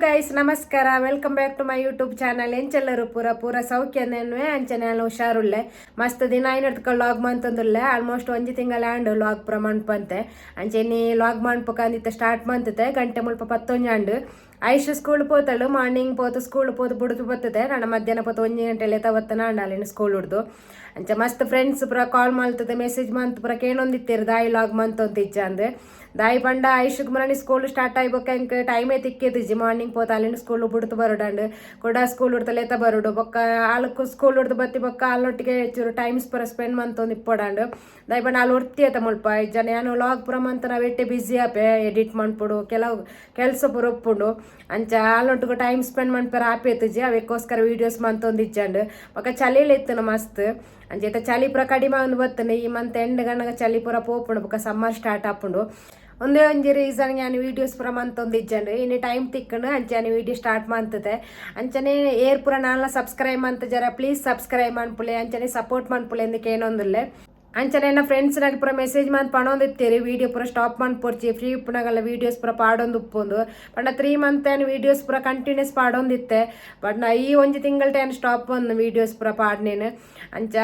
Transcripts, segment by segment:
Guys, ನಮಸ್ಕಾರ. Welcome back to my YouTube channel. ಎಂಚೆಲ್ಲರು ಪೂರ ಪೂರ ಸೌಖ್ಯನೆನ್ವೆ ಅಂಚನೆ ಹುಷಾರುಳ್ಳೆ. ಮಸ್ತ್ ದಿನ ಐನಡ್ಕ ಲಾಗ್ ಮಂತೊಂದುಲ್ಲೆ. ಆಲ್ಮೋಸ್ಟ್ ಒಂಜಿ ತಿಂಗಳ ಆಂಡ್ ಲಾಗ್ ಪೂರ ಮನ್ಪಂತೆ. ಅಂಚೆ ಲಾಗ್ ಮನ್ಪಕಂದಿತ್ತ ಸ್ಟಾರ್ಟ್ ಮಂತತೆ. ಗಂಟೆ ಮುಲ್ಪ 11 ಆಂಡ್. ಐಶು ಸ್ಕೂಲ್ ಪೋತಳು. ಮಾರ್ನಿಂಗ್ ಪೋತು ಸ್ಕೂಲ್ ಪೋತು ಬುಡುದು ಬರ್ತದೆ. ನಾನು ಮಧ್ಯಾಹ್ನ ಪೋತು 1 ಗಂಟೆ ಲೇತ ಆಂಡ್ ಸ್ಕೂಲ್ ಹುಡ್ದು. ಅಂಚ ಮಸ್ತ್ ಫ್ರೆಂಡ್ಸ್ ಪೂರ ಕಾಲ್ ಮಲ್ತದೆ, ಮೆಸೇಜ್ ಮಂತ್ ಪೂರ ಕೇಳೊಂದಿತ್ತೀರು, ದಾಯಿ ಲಾಗ್ ಮಂತೊಂತಿಜ್ಜ ಅಂದ್. ದಾಯಿ ಪಂಡ ಐಶುಕ್ ಮುರಾನಿ ಸ್ಕೂಲ್ ಸ್ಟಾರ್ಟ್ ಆಯ್ಬೊಕ್ಕ ಎಂಕ್ ಟೈಮೇ ತಿಕ್ಕಿದಿಜ್ಜಿ. ಮಾರ್ನಿಂಗ್ ಪೋತ ಅಲ್ಲಿನ ಸ್ಕೂಲ್ ಬುಡ್ತು ಬರೋಡಂಡ್, ಕೂಡ ಸ್ಕೂಲ್ ಹುಡ್ತ ಲೇತ ಬರೋಡು. ಬೊಕ್ಕ ಆಲಕ್ಕು ಸ್ಕೂಲ್ ಹುಡ್ದು ಬತ್ತಿ ಬೊಕ್ಕ ಅಲ್ಲೊಟ್ಟಿಗೆ ಚೂರು ಟೈಮ್ಸ್ ಪೂರ ಸ್ಪೆಂಡ್ ಮಂತೊಂದು ಇಪ್ಪೊಡಂಡ್. ದಾಯಿ ಪಂಡ ಅಲ್ಲಿ ಒರ್ತಿ ಆತ ಮುಲ್ಪ ಜನ ಯಾನು ಲಾಗ್ ಪೂರ ಮಂತ ನಾವೆಟ್ಟೆ ಬ್ಯುಸಿ ಆಪೆ. ಎಡಿಟ್ ಮನ್ಪುಡು, ಕೆಲವು ಕೆಲಸ ಪೂರ ಉಪ್ಪುಂಡು. ಅಂಚ ಆಲೊಟ್ಟಿಗೆ ಟೈಮ್ ಸ್ಪೆಂಡ್ ಮನ್ಪೆರ ಆಪೇತುಜಿ. ಅವೆಕ್ಕೋಸ್ಕರ ವೀಡಿಯೋಸ್ ಮಂತೊಂದಿಜ್ಜಂಡ್. ಬೊಕ್ಕ ಚಳಿಲ ಇತ್ತುನ ಮಸ್ತ್. ಅಂಚ ಚಳಿ ಪೂರ ಕಡಿಮೆ ಒಂದು ಬತ್ತನೆ. ಈ ಮಂತ್ ಎಂಡ್ ಗಣ್ಣಗ ಚಳಿ ಪೂರ ಪೋಪುಂಡು, ಬೊಕ್ಕ ಸಮ್ಮರ್ ಸ್ಟಾರ್ಟ್ ಆಪುಂಡು. ಒಂದೇ ಒಂಜಿ ರೀಸನ್ ಯಾನ್ ವೀಡಿಯೋಸ್ ಪೂರ ಮಂತೊಂದಿಜ್ಜಂಡ್. ಇನ್ನು ಟೈಮ್ ತಿಕ್ಕಂಡು ಅಂಚ ಯಾನ್ ವೀಡಿಯೋ ಸ್ಟಾರ್ಟ್ ಮಂತದೆ. ಅಂಚನೆ ಏರ್ ಪೂರ ನಾನ್ಲ ಸಬ್ಸ್ಕ್ರೈಬ್ ಮಂತ ಜರ ಪ್ಲೀಸ್ ಸಬ್ಸ್ಕ್ರೈಬ್ ಮನ್ಪುಲೆ, ಅಂಚನೆ ಸಪೋರ್ಟ್ ಮನ್ಪುಲೆ ಎಂದಕ್ಕೆ ಏನೊಂದುಲ್ಲೆ. ಅಂಚನೆ ಎನ್ನ ಫ್ರೆಂಡ್ಸ್ ನಾಗ ಪೂರ ಮೆಸೇಜ್ ಮಂತ್ ಪಣೊಂದಿತ್ತೀರಿ, ವೀಡಿಯೋ ಪೂರ ಸ್ಟಾಪ್ ಮನ್ಪೊರ್ಚಿ, ಫ್ರೀ ಉಪ್ಪುನಾಗಲ್ಲ ವೀಡಿಯೋಸ್ ಪೂರ ಪಾಡೊಂದು ಉಪ್ಪೊಂದು ಪಂಡ. 3 ಮಂತ್ ಏನು ವೀಡಿಯೋಸ್ ಪೂರ ಕಂಟಿನ್ಯೂಸ್ ಪಾಡೊಂದಿತ್ತೆ. ಬಟ್ ನಾ ಈ ಒಂಜಿ ತಿಂಗಳ ಟೈಮ್ ಸ್ಟಾಪ್ ಬಂದು ವೀಡಿಯೋಸ್ ಪೂರ ಪಾಡ್ನೇನು. ಅಂಚ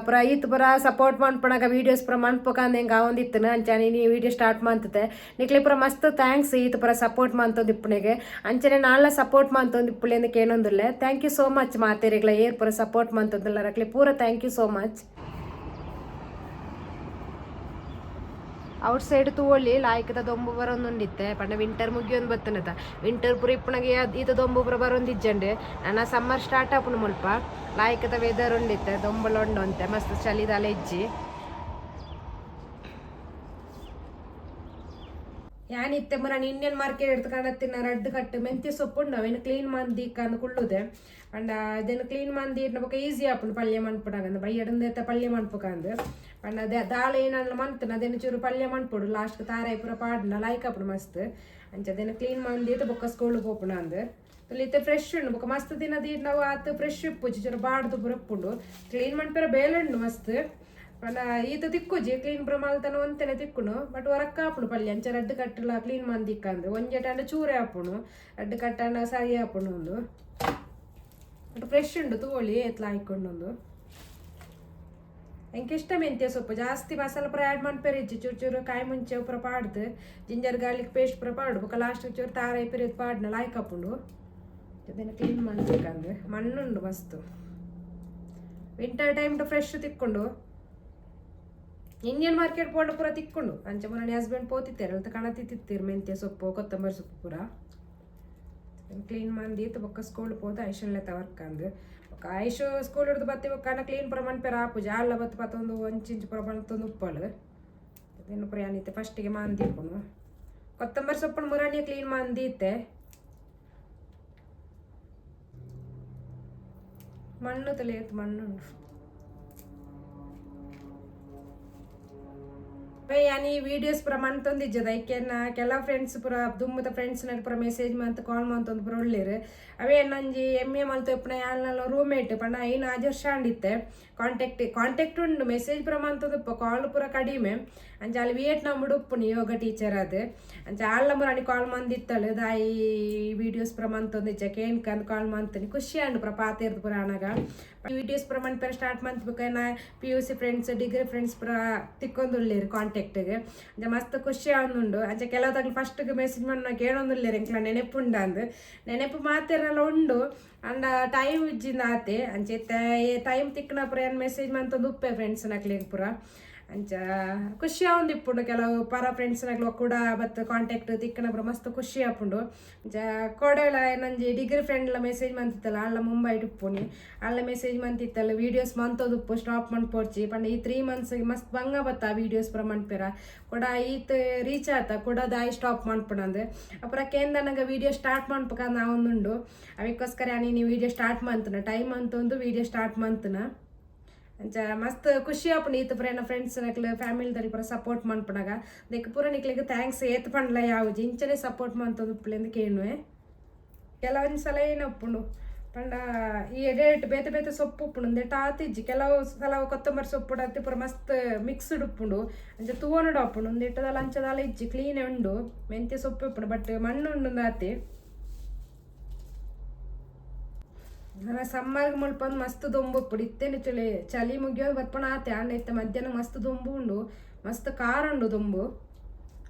ಪೂರ ಈತ್ ಪೂರ ಸಪೋರ್ಟ್ ಮನ್ಪುನಾಗ ವೀಡಿಯೋಸ್ ಪೂರ ಮನ್ಪುಕಂದು ಹೆಂಗೆ ಆವೊಂದಿತ್ತನು. ಅಂಚ ನೀನು ವೀಡಿಯೋ ಸ್ಟಾರ್ಟ್ ಮಂತತೆ. ನಿಕ್ಲೆ ಪೂರ ಮಸ್ತ್ thanks ಈತ್ ಪೂರ ಸಪೋರ್ಟ್ ಮಂತೊಂದು ಇಪ್ಪುನೆಗೆ. ಅಂಚನೆ ನಾಳ ಸಪೋರ್ಟ್ ಮಂತೊಂದು ಇಪ್ಪುಲೆ ಏನೊಂದುಲ್ಲೆ. Thank you so much. ಮಾತೇರಿಗ್ಲ ಏರ್ ಪೂರ ಸಪೋರ್ಟ್ ಮಂತೊಂದುಲ್ಲ ರಕ್ಲೆ ಪೂರ thank you so much. Outside ತೂವೊಲಿ, ಲಾಯ್ಕದ ದೊಂಬು ಬರೊಂದುಂಡಿತ್ತೆ. ಪಂಡ ವಿಂಟರ್ ಮುಗಿಯೊಂದು ಬತ್ತನತ. ವಿಂಟರ್ ಪೂರ ಇಪ್ಪುನಗ ಈತ ದೊಂಬು ಪೂರ ಬರೊಂದಿಜ್ಜಂಡ್. ನನ ಸಮ್ಮರ್ ಸ್ಟಾರ್ಟ್ ಆಪುಂಡು ಮುಲ್ಪ. ಲಾಯ್ಕದ ವೆದರ್ ಉಂಡಿತ್ತೆ, ದೊಂಬುಲ ಉಂಡು ಅಂತೆ. ಮಸ್ತ್ ಚಳಿದಾಲ ಇಜ್ಜಿ. ಯಾನಿತ್ತೆ ಮುರಾನಿ ಇಂಡಿಯನ್ ಮಾರ್ಕೆಟ್ ಎಡ್ತು ಕಾಣತ್ತಿನ ರಡ್ಡು ಕಟ್ಟು ಮೆಂತ್ಯ ಸೊಪ್ಪು ಉಂಡು. ಅವೇನು ಕ್ಲೀನ್ ಮಂದಿ ಕಂದು ಕುಳ್ಳುದೆ. ಪಂಡ ಇದನ್ನು ಕ್ಲೀನ್ ಮಂದಿ ಇಟ್ನ ಬೊಕ ಈಸಿ ಆಪುಂಡು ಪಲ್ಯ ಮನ್ಪುನಾಗಂದು. ಬಯ್ಯಡಂದ ಪಲ್ಯ ಮನ್ಪುಕಂದು. ಪಂಡ ಅದೇ ದಾಳ ಏನಲ್ಲ ಮಂತನ ಅದೇನು ಚೂರು ಪಲ್ಯ ಮನ್ಪೊಡು, ಲಾಸ್ಟ್ ತಾರಾಯಿ ಪೂರ ಪಾಡ್ನ ಲೈಕ್ ಆಪುಂಡು ಮಸ್ತ್. ಅಂಚ ಅದೇನು ಕ್ಲೀನ್ ಮಂದಿ ಬೊಕ್ಕ ಸ್ಕೂಲ್ ಪೋಪುಂಡು ಅಂದು. ಇತ್ತೆ ಫ್ರೆಶ್ ಉಂಡು. ಬೊಕ್ಕ ಮಸ್ತ್ ದಿನ ನಾವು ಆತು ಫ್ರೆಶ್ ಇಪ್ಪುಜಿ, ಚೂರು ಬಾಡ್ದು ಪೂರ ಉಪ್ಪುಂಡು. ಕ್ಲೀನ್ ಮನ್ಪೆರ ಬೇಲೆ ಉಂಡು ಮಸ್ತ್. ಪಂಡ ಈತ ತಿಕ್ಕುಜಿ, ಕ್ಲೀನ್ ಪೂರ ಮಲ್ತನ ಒಂತೆನೆ ತಿಕ್ಕುನು. ಬಟ್ ಹೊರಕ್ಕ ಆಪುಂಡು ಪಲ್ಯ. ಅಂಚ ರಡ್ಡು ಕಟ್ಟಲ ಕ್ಲೀನ್ ಮಂದಿಕ್ಕಂದು. ಒಂಜೆಟಾಂಡ ಚೂರೆ ಆಪುಂಡು, ರಡ್ಡು ಕಟ್ಟಂಡ ಸರಿ ಆಪುಂಡು ಒಂದು. ಬಟ್ ಫ್ರೆಶ್ ಉಂಡು, ತೂವೊಳಿ ಏತ್ಲ ಹಾಕೊಂಡು. ಎಂಕ್ ಇಷ್ಟ ಮೆಂತ್ಯ ಸೊಪ್ಪು. ಜಾಸ್ತಿ ಮಸಾಲೆ ಪೂರ ಆ್ಯಡ್ ಮನ್ಪೆರ ಇಜ್ಜಿ. ಚೂರು ಚೂರು ಕಾಯಿ ಮುಂಚೆ ಪೂರ ಪಾಡ್ದು, ಜಿಂಜರ್ ಗಾರ್ಲಿಕ್ ಪೇಸ್ಟ್ ಪೂರ ಪಾಡು, ಬೊಕ ಲಾಸ್ಟ್ ಚೂರು ತಾರಾಯಿ ಪೆರಿದ್ ಪಾಡ್ನ ಲಾಯ್ಕ್ ಆಪುಂಡು. ಅದನ್ನು ಕ್ಲೀನ್ ಮಾಡ್ಬೇಕಂದ್ರೆ ಮಣ್ಣುಂಡು ಮಸ್ತ್. ವಿಂಟರ್ ಟೈಮ್ ಫ್ರೆಶ್ ತಿಕ್ಕೊಂಡು. ಇಂಡಿಯನ್ ಮಾರ್ಕೆಟ್ ಪೋಂಡ ಪೂರ ತಿಕ್ಕೊಂಡು. ಅಂಚ ಮೊನ್ನೆ ಹಸ್ಬೆಂಡ್ ಪೋತಿತ್ತಾರೆ ಅಲ್ತ ಕಣತಿತ್ತಿತ್ತೀರು ಮೆಂತ್ಯ ಸೊಪ್ಪು, ಕೊತ್ತಂಬರಿ ಸೊಪ್ಪು ಪೂರ ಕ್ಲೀನ್ ಮಂದಿ ಬೊಕ್ಕ ಸ್ಕೂಲ್ ಪೋದು ಐಶನ್ಲೆ ತವರ್ಕಂದು. ಬೊಕ್ಕ ಐಶು ಸ್ಕೂಲ್ ಹಿಡ್ದು ಬತ್ತಿ ಬೊಕ್ಕ ಕ್ಲೀನ್ ಪೂರ ಮನ್ಪೆರ ಆಪುಜಿ. ಅಲ್ಲ ಬತ್ತು ಪತ್ತೊಂದು ಒಂಚಿಂಚು ಪೂರ ಮಲ್ತೊಂದು ಉಪ್ಪಳು. ಅದೇನು ಪೂರ ಏನಿತ್ತೆ ಫಸ್ಟಿಗೆ ಮಂದಿಪ್ಪುನು. ಕೊತ್ತಂಬರಿ ಸೊಪ್ಪು ಮುರಾನಿ ಕ್ಲೀನ್ ಮಂದಿತ್ತೆ. ಮಣ್ಣು ತಲೆಯತ್ತು ಮಣ್ಣುಂಡು. ಯಾನ್ ಈ ವೀಡಿಯೋಸ್ ಪೂರ ಮಂತೊಂದಿಜ್ಜದ ಐಕೆನ್ನ ಕೆಲವು ಫ್ರೆಂಡ್ಸ್ ಪೂರ ದುಮ್ಮದ ಫ್ರೆಂಡ್ಸ್ ಪೂರ ಮೆಸೇಜ್ ಮಂತ್ ಕಾಲ್ ಮಂತೊಂದು ಪೂರ ಉಳ್ಳೇರು. ಅವೇ ನಂಜಿ ಎಮ್ ಎ ಮಲ್ತು ಇಪ್ಪುನ ಯಾನ್ಲ ರೂಮ್ಮೇಟ್. ಪಂಡ 5 ವರ್ಷ ಆಂಡಿತ್ತೆ. ಕಾಂಟ್ಯಾಕ್ಟ್ ಕಾಂಟ್ಯಾಕ್ಟ್ ಉಂಡು, ಮೆಸೇಜ್ ಪೂರ ಮಂತೊಂದು, ಕಾಲ್ ಪೂರ ಕಡಿಮೆ. ಅಂಚ ಅಲ್ಲಿ ವಿಯೆಟ್ನಾಮ್ ಉಪ್ಪುನಿ ಯೋಗ ಟೀಚರ್ ಅದು. ಅಂಚ ಆಲ್ಲ ಮುರಾಣಿ ಕಾಲ್ ಮಂದಿತ್ತಳು, ದಾಯಿ ವೀಡಿಯೋಸ್ ಪೂರ ಮಂತೊಂದಿಜ್ಜ ಕೇನ್ಕಂದು ಕಾಲ್ ಮಂತನಿ. ಖುಷಿ ಆಂಡ್ ಪೂರ ಪಾತೆರ್ದು ಪೂರ ಆನಗ. ವೀಡಿಯೋಸ್ ಪೂರ ಮನ್ಪೆರ start ಮಂತ್ಬೇಕಾ P U C friends, degree friends ಪೂರ ತಿಕ್ಕೊಂದುಲ್ಲೇರು ಕಾಂಟ್ಯಾಕ್ಟ್ಗೆ. ಅಂಚ ಮಸ್ತ್ ಖುಷಿ ಆವೊಂದುಂಡು. ಅಂಚ ಕೆಲವು ತಗ್ಲು ಫಸ್ಟ್ಗೆ ಮೆಸೇಜ್ ಮನ್ನ ಕೇಳೊಂದುಲ್ಲೇರು, ಎಂಕ್ಲ ನೆನೆಪುಂಡ ಅಂದ್. ನೆನೆಪು ಮಾತೆರೆಲ್ಲ ಉಂಡು, ಅಂಡ ಟೈಮ್ ಇಜ್ಜಿಂದ ಆತೆ. ಅಂಚ ಇತ್ತೆ ಟೈಮ್ ತಿಕ್ಕನ ಪೂರ ಏನು ಮೆಸೇಜ್ ಮಂತೊಂದು ಉಪ್ಪೆ ಫ್ರೆಂಡ್ಸ್ ನಕ್ಲೆಗ್ ಪೂರ. ಅಂಚ ಖುಷಿ ಆವೊಂದು ಇಪ್ಪುಂಡು. ಕೆಲವು ಪರ ಫ್ರೆಂಡ್ಸ್ ನಕ್ಲು ಕೂಡ ಬತ್ತು ಕಾಂಟ್ಯಾಕ್ಟ್ ತಿಕ್ಕನ ಪೂರ ಮಸ್ತ್ ಖುಷಿ ಆಪುಂಡು. ಅಂಚ ಕೋಡೆಲ ನಂಜಿ ಡಿಗ್ರಿ ಫ್ರೆಂಡ್ಲ ಮೆಸೇಜ್ ಮಂತಿತ್ತಲ್ಲ, ಅಲ್ಲ ಮುಂಬೈ ಉಪ್ಪುನಿ. ಅಲ್ಲ ಮೆಸೇಜ್ ಮಂತಿತ್ತಲ್ಲ, ವೀಡಿಯೋಸ್ ಮಂತೊಂದು ಸ್ಟಾಪ್ ಮನ್ಪೊಡ್ಚಿ ಪಂಡ. ಈ 3 ಮಂತ್ಸ್ ಮಸ್ತ್ ಬಂಗ ಬತ್ತ ವೀಡಿಯೋಸ್ ಪೂರ ಮನ್ಪೆರ ಕೂಡ ಈತ್ ರೀಚ್ ಆತ ಕೂಡ ದಾಯಿ ಸ್ಟಾಪ್ ಮನ್ಪುನಂದು. ಅಪುರ ಕೇಂದ್ರ ನಂಗೆ ವೀಡಿಯೋ ಸ್ಟಾರ್ಟ್ ಮನ್ಪಕ ನಾವೊಂದುಂಡು. ಅವೆಕ್ಕೋಸ್ಕರ ನೀನು ವೀಡಿಯೋ ಸ್ಟಾರ್ಟ್ ಮಂತನ, ಟೈಮ್ ಅಂತೊಂದು ವೀಡಿಯೋ ಸ್ಟಾರ್ಟ್ ಮಂತನ. ಅಂಚ ಮಸ್ತ್ ಖುಷಿ ಆಪುಂಡು ಈತ ಪೂರ ಫ್ರೆಂಡ್ಸ್ ನಕ್ಲು ಫ್ಯಾಮಿಲಿ ಪೂರ ಸಪೋರ್ಟ್ ಮನ್ಪುನಗ. ದೆಕ್ ಪೂರ ನಿಕ್ಲೆಗ್ thanks ಏತ್ ಪಂಡ್ಲ ಯಾವುಜಿ. ಇಂಚನೆ ಸಪೋರ್ಟ್ ಮಂತೊಂದು ಉಪ್ಪುಲೆಂದು ಕೇನುವೆ. ಕೆಲವೊಂದು ಸಲ ಏನಪ್ಪುಂಡು ಪಂಡ ಈ ಎಡೆ ಬೇತೆ ಬೇತೆ ಸೊಪ್ಪು ಉಪ್ಪುಂಡು, ಉಂದೆಟ್ ಆತಿಜ್ಜಿ. ಕೆಲವು ಸಲ ಕೊತ್ತಂಬರಿ ಸೊಪ್ಪು ಅತ್ತಿ ಪೂರ ಮಸ್ತ್ ಮಿಕ್ಸ್ಡ್ ಉಪ್ಪುಂಡು. ಅಂಚ ತೂವೊನಡು ಆಪುಂಡು. ಉಂದೆಟ್ಟದಲ್ಲ ಅಂಚದಾಲ ಇಜ್ಜಿ, ಕ್ಲೀನ್ ಉಂಡು. ಮೆಂತ್ಯ ಸೊಪ್ಪು ಉಪ್ಪುಂಡು, ಬಟ್ ಮಣ್ಣು ಉಂಡು ಆತಿ. ನನ್ನ ಸಮ್ಮರ್ಗೆ ಮುಲ್ಪಂದು ಮಸ್ತ್ ದೊಂಬು ಇಪ್ಪುಡು. ಇತ್ತೇನೆ ಚಳಿ ಚಳಿ ಮುಗಿಯೋದು ಬರ್ಪಣ ಆತೆ. ಆಂಡ ಇತ್ತೆ ಮಧ್ಯಾಹ್ನ ಮಸ್ತ್ ದೊಂಬು ಉಂಡು, ಮಸ್ತ್ ಖಾರ ಉಂಡು ದೊಂಬು.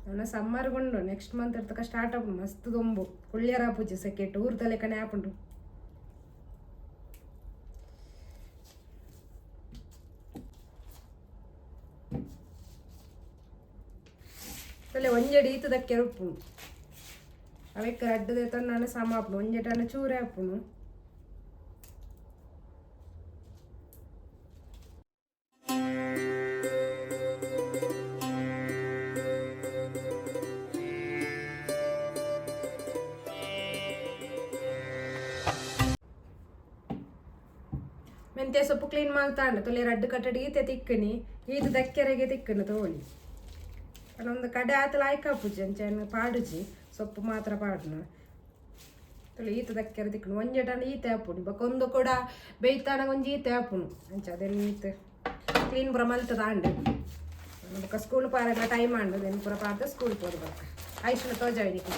ನನ್ನ ಸಮ್ಮರ್ಗೆ ಉಂಡು, ನೆಕ್ಸ್ಟ್ ಮಂತ್ ಇರ್ತಕ ಸ್ಟಾರ್ಟ್ ಆಪುಂಡು ಮಸ್ತ್ ದೊಂಬು. ಕುಳ್ಳಿಯರ ಆಪುಜಿ ಸೆಕೆಟ್ ಊರ್ದ ಲೆಕ್ಕನೆ ಆಪುಂಡು. ಅಲ್ಲೇ ಒಂಜೆಡ್ ಈತದಕ್ಕೆ ಉಪ್ಪುಂಡು. ಅವೆಕ್ ರಡ್ಡ್ ದೇತೊಂದು ಸಮ ಆಪುಂಡು, ಒಂಜೆಟ್ ಚೂರೆ ಆಪುಂಡು. ಮೆಂತ್ಯ ಸೊಪ್ಪು ಕ್ಲೀನ್ ಮಲ್ತಾಂಡು ತೊಲೆ ರಡ್ಡು ಕಟ್ಟಡಿ ಈತೆ ತಿಕ್ಕಣಿ, ಈತ ದಕ್ಕೆರೆಗೆ ತಿಕ್ಕಣಿ ತೋಳಿ. ಒಂದು ಕಡೆ ಆತಲ ಆಯ್ಕಾಪುಜಿ ಅಂಚ ಪಾಡುಜಿ, ಸೊಪ್ಪು ಮಾತ್ರ ಪಾಡುನ. ತೊಲೆ ಈತ ದಕ್ಕೆರೆ ತಿಕ್ಕಣು, ಒಂಜೆಟಾಂಡ ಈತೆ ಆಪುಂಡು. ಬೊಕ ಒಂದು ಕೂಡ ಬೇಯ್ತಾನ ಒಂಜಿ ಈತೆ ಆಪುಂಡು. ಅಂಚ ಅದೆಲ್ಲ ಈತ ಕ್ಲೀನ್ ಪೂರ ಮಲ್ತದ ಆಂಡ್. ಬೊಕ ಸ್ಕೂಲ್ ಪಾರಗ ಟೈಮ್ ಆಂಡು, then ಪೂರ ಪಾರ್ದ ಸ್ಕೂಲ್ ಪೋದು. ಬೊಕ ಐಶ್ನ ತೋಜಾಯ್ನಿಕ್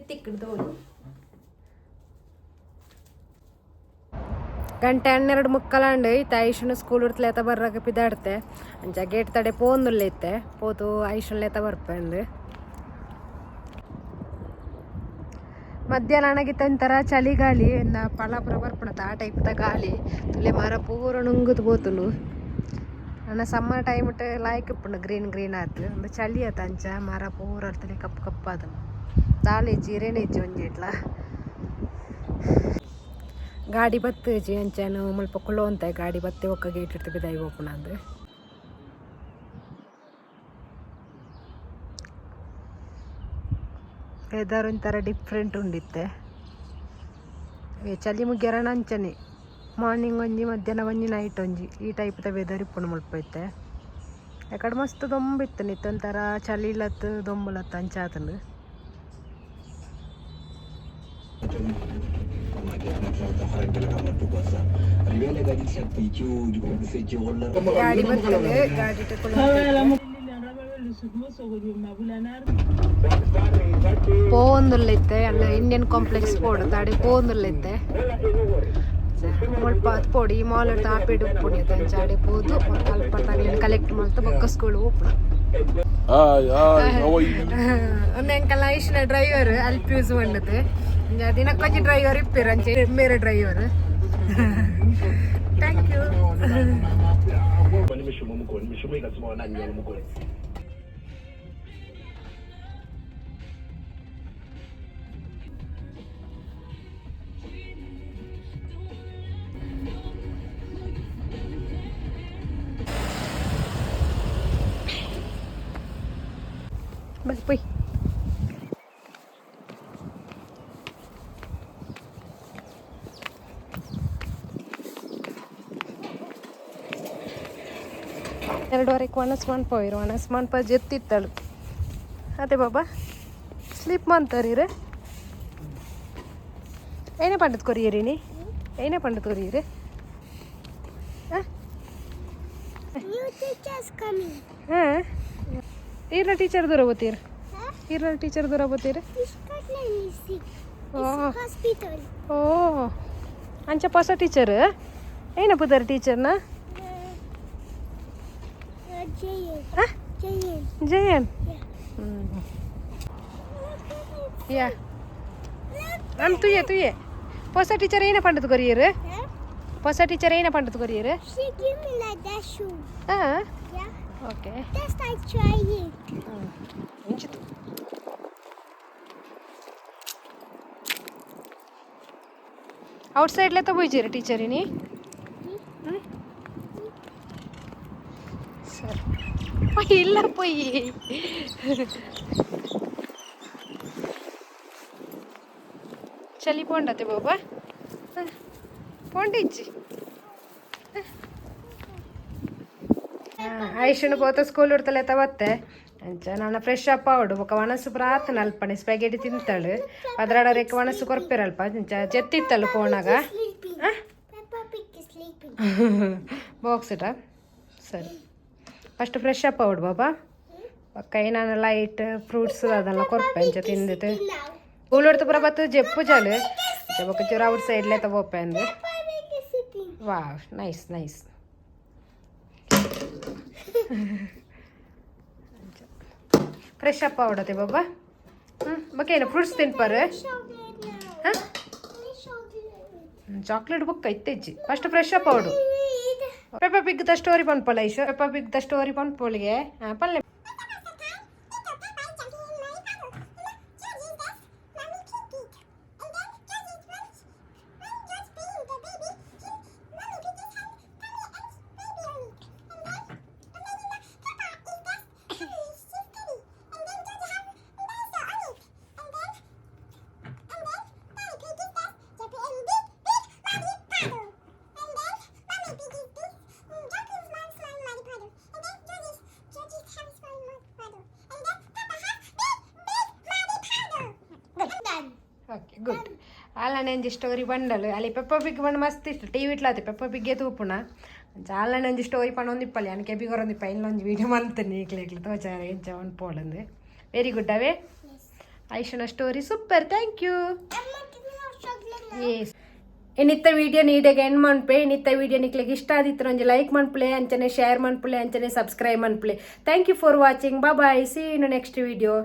ತಿಕ್ಕಡು ತೋಳು. ಗಂಟೆ 12:45 ಇತ್ತೆ. ಐಶುನ ಸ್ಕೂಲ್ ಲೇತ ಬರ್ರಾಗ ಪಿದಾಡ್ತೆ. ಅಂಚ ಗೇಟ್ ತಡೆ ಪೋಂದುಲ್ಲ ಇತ್ತೆ, ಪೋತು ಐಶುನ್ ಲೇತ ಬರ್ಪಂದು. ಮಧ್ಯಾಹ್ನ ಅಣಗಿತ್ತ ಒಂಥರ ಚಳಿಗಾಳಿ ಎನ್ನ ಪಳಪುರ ಬರ್ಪುಣತ ಆ ಟೈಪ್ದ ಗಾಳಿ. ತುಲೆ ಮರ ಪೂರ ನುಂಗುದು ಪೋತುಂಡು. ನನ್ನ ಸಮ್ಮರ್ ಟೈಮ್ ಲಾಯ್ಕ್ ಇಪ್ಪುಂಡು, ಗ್ರೀನ್ ಗ್ರೀನ್ ಆತು. ಒಂದು ಚಳಿ ಆತ, ಅಂಚ ಮರ ಪೂರ ಅರ್ತಲೆ ಕಪ್ಪು ಕಪ್ಪಾದ. ದಾಲ ಇಜ್ಜಿ, ಇರೇನೆ ಇಜ್ಜಿ ಒಂಜಿ ಇಟ್ಲ. ಗಾಡಿ ಬತ್ತುಜಿ, ಅಂಚನ ಮುಲ್ಪ ಕುಳ್ಳೊಂತೆ. ಗಾಡಿ ಬತ್ತೆ ಒಕ್ಕ ಗೇಟ್ ಇಡ್ತು ಬಿದಾಯಿ ಓಪನ್. ವೆದರ್ ಒಂಥರ ಡಿಫ್ರೆಂಟ್ ಉಂಡಿತ್ತೆ. ಚಳಿ ಮುಗ್ಯರಣ ಅಂಚನೆ ಮಾರ್ನಿಂಗ್ ಒಂಜಿ, ಮಧ್ಯಾಹ್ನ ಒಂಜಿ, ನೈಟ್ ಒಂಜಿ, ಈ ಟೈಪ್ದ ವೆದರ್ ಇಪ್ಪುಂಡು ಮುಲ್ಪ ಇತ್ತೆ. ಯಾಕಡೆ ಮಸ್ತ್ ದೊಂಬು ಇತ್ತು, ನಿತ್ತೆ ಒಂಥರ ಚಳಿ ಇಲ್ಲತ್ತು, ದೊಂಬುಲತ್ತು, ಅಂಚ ಆತುಂಡು. ಗಾಡಿ ಬರ್ತದೆ, ಗಾಡಿ. ಪೋವೊಂದುಲ್ಲ ಇತ್ತೆ. ಅಲ್ಲ, ಇಂಡಿಯನ್ ಕಾಂಪ್ಲೆಕ್ಸ್ ಪೋಡು ತಾಡಿ ಪೋವೊಂದುಲ್ಲ ಇತ್ತೆ. ಮುಲ್ಪ ಪೋಡು, ಈ ಮಾಲ್ ಆಪೇಡ್ ಉಪ್ಪುಂಡು ಇತ್ತೆ. ಅಂಚ ಆಡೆ ಪೋದು ಅಲ್ಪ ತಗ್ಲಿನ ಕಲೆಕ್ಟ್ ಮಲ್ತ ಬೊಕ್ಕ school ಓಪುನ. Hi, hi, how are you? ಒಂದು ಎಂಕಲ್ ಐಶ್ನ ಡ್ರೈವರ್ ಅಲ್ಪ್ಯೂಸ್ ಪಂಡದು. ದಿನಕ್ಕೊಂಜಿ ಡ್ರೈವರ್ ಇಪ್ಪೆರ್, ಅಂಚೆ ಮೇರೆ driver. Thank you. Bone mešomo mokone, mešomo e ka tseba ona nyalo mokone. Bus ಪೋಯ್. ಎರಡುವರೆಗೆ ಒಣಸ್ ಮನ್ಪೋಯಿರು. ಒಣಸ್ ಮನ್ಪ ಜೆತ್ತಿತ್ತಳು. ಅದೇ ಬಾಬಾ, ಸ್ಲೀಪ್ ಮಂತರೀರೆ. ಏನೇ ಪಂಡದ್ ಕೊರಿಯರಿ ನೀ? ಏನೇ ಪಂಡದ್ ಕೊರಿಯರಿ? New teacher's coming. ಹಾಂ, ಈರ್ನ ಟೀಚರ್ ದೂರ ಬೋತೀರ್? Huh? ಈರ್ನ ಟೀಚರ್ ದೂರ ಬೋತೀರ್? Scotland is sick. Oh. It's hospital. ಓ, ಅಂಚ ಪೊಸ ಟೀಚರ್ ಏನ ಪುದರ್ ಟೀಚರ್ನ? Jayan. Huh? Jayan. Jayan. Yeah. ಯಾ ಅನ್ ತುಯ್ಯೆ ತುಯ್ಯೆ. ಹೊಸ ಟೀಚರ್ ಏನ ಪಂಡದ್ ಕೊರಿಯರ್? Huh? ಹೊಸ ಟೀಚರ್ ಏನ ಪಂಡದ್ courier? She give me like that shoe. ಹಾಂ. Yeah. Okay. Just I try it. ಮುಂಚಿತು ಔಟ್ ಸೈಡ್ಲೆ ತಗೋಯ್ಜಿರ ಟೀಚರ್ ಇನಿ? ಸರಿ, ಇಲ್ಲ ಪೊಯ್ಯಿ. ಚಲಿ ಪೋಂಡತೆ ಬಾಬಾ? ಪೋಂಡಿಜ್ಜಿ. ಐಶುನು ಪೋತ ಸ್ಕೂಲ್ ಉಡ್ತಲೆ ತವತ್ತೆ. ಅಂಚ ನಾನು ಫ್ರೆಶ್ ಅಪ್ ಆವಡು. ಬೊಕ ಒಣಸು ಪೂರ ಆತನ ಅಲ್ಪನೆ ಸ್ಪ್ಯಾಗೆಟಿ ತಿಂತಾಳು. ಪದ್ರಾಡರೆಕ್ ಒಣಸು ಕೊರ್ಪೆರಲ್ಪ. ಅಂಚ ಜೆತ್ತಿತ್ತಳು ಪೋಣಾಗ. Sleeping. Huh? Peppa Pig is sleeping. Box ಇಟ. ಸರಿ, ಫಸ್ಟ್ ಫ್ರೆಶ್ ಅಪ್ ಆವಡು ಬಾಬಾ. ಬೊಕ್ಕ ಏನಾನ ಲೈಟ್ ಫ್ರೂಟ್ಸ್ ಅದೆಲ್ಲ ಕೊರ್ಪೆ ಅಂಚ ತಿಂದಿತ್ತು. Now. ಸ್ಕೂಲ್ ಪೂರ ಬತ್ತು ಜೆಪ್ಪು ಜಾಲು ಬೊಕ್ಕ ಚೂರು ಔಟ್ ಸೈಡ್ಲೆ ತಗೋಪೆ ಅಂದು. Peppa Pig is sitting. Wow, nice nice. Fresh up ಆವಡತೆ ಬಾಬಾ. ಹ್ಞೂ, ಬೊಕ್ಕ ಏನು ಫ್ರೂಟ್ಸ್ ತಿನ್ಪಾರು? Chocolate now. ಹಾಂ. Chocolate. Chocolate ಬೊಕ್ಕ ಇತ್ತೆಜ್ಜಿ, ಫಸ್ಟ್ ಫ್ರೆಶ್ ಅಪ್ ಆವಡು. Read. Peppa pig the story ಪನ್ಪೊಲ Aishu, Peppa Pig the story ಪನ್ಪೊಳಿಗೆ. ಹಾಂ, ಪಲ್ಲೆ. Done. Okay, good. ಆಲನೆ ಒಂಜಿ ಸ್ಟೋರಿ ಬಂಡಲು ಅಲ್ಲಿ ಪೆಪ್ಪ ಪಿಗ್ ಬಂಡು ಮಸ್ತ್ ಇಷ್ಟ. ಟಿವಿ ಇಟ್ಲಾತೆ ಪೆಪ್ಪ ಪಿಗ್ಗೆ ತೂಪುಣ. ಆಲನೆ ಒಂಜಿ ಸ್ಟೋರಿ ಪಣೊಂದಿಪ್ಪಲಿ ಅನ್ ಕೆಬಿ ಕೊರೊಂದಿಪ್ಪ. ಇನ್ನೊಂಜಿ ವೀಡಿಯೋ ಮಂತನಿ ಇಕ್ಲೆ ಇಕ್ಲೆ ತೋಚಾರ ಎಂಚ ಪೋಲಂದು. ವೆರಿ ಗುಡ್ ಅವೇ. ಐಶುನ story super, thank you. I'm not giving out chocolate now. S, ಇನ್ನಿತ್ತ video ನೀಡೆಗೆ ಎಂಡ್ ಮನ್ಪೆ. ಇನ್ನಿತ್ತ ವೀಡಿಯೋ ನಿಕ್ಲೆಗ್ ಇಷ್ಟ ಆದಿತ್ತು ಒಂಜಿ ಲೈಕ್ ಮನ್ಪುಲೆ, ಅಂಚನೆ ಶೇರ್ ಮನ್ಪುಲೆ, ಅಂಚನೆ subscribe ಮನ್ಪುಲೆ. Thank you for watching. Bye, see in next video.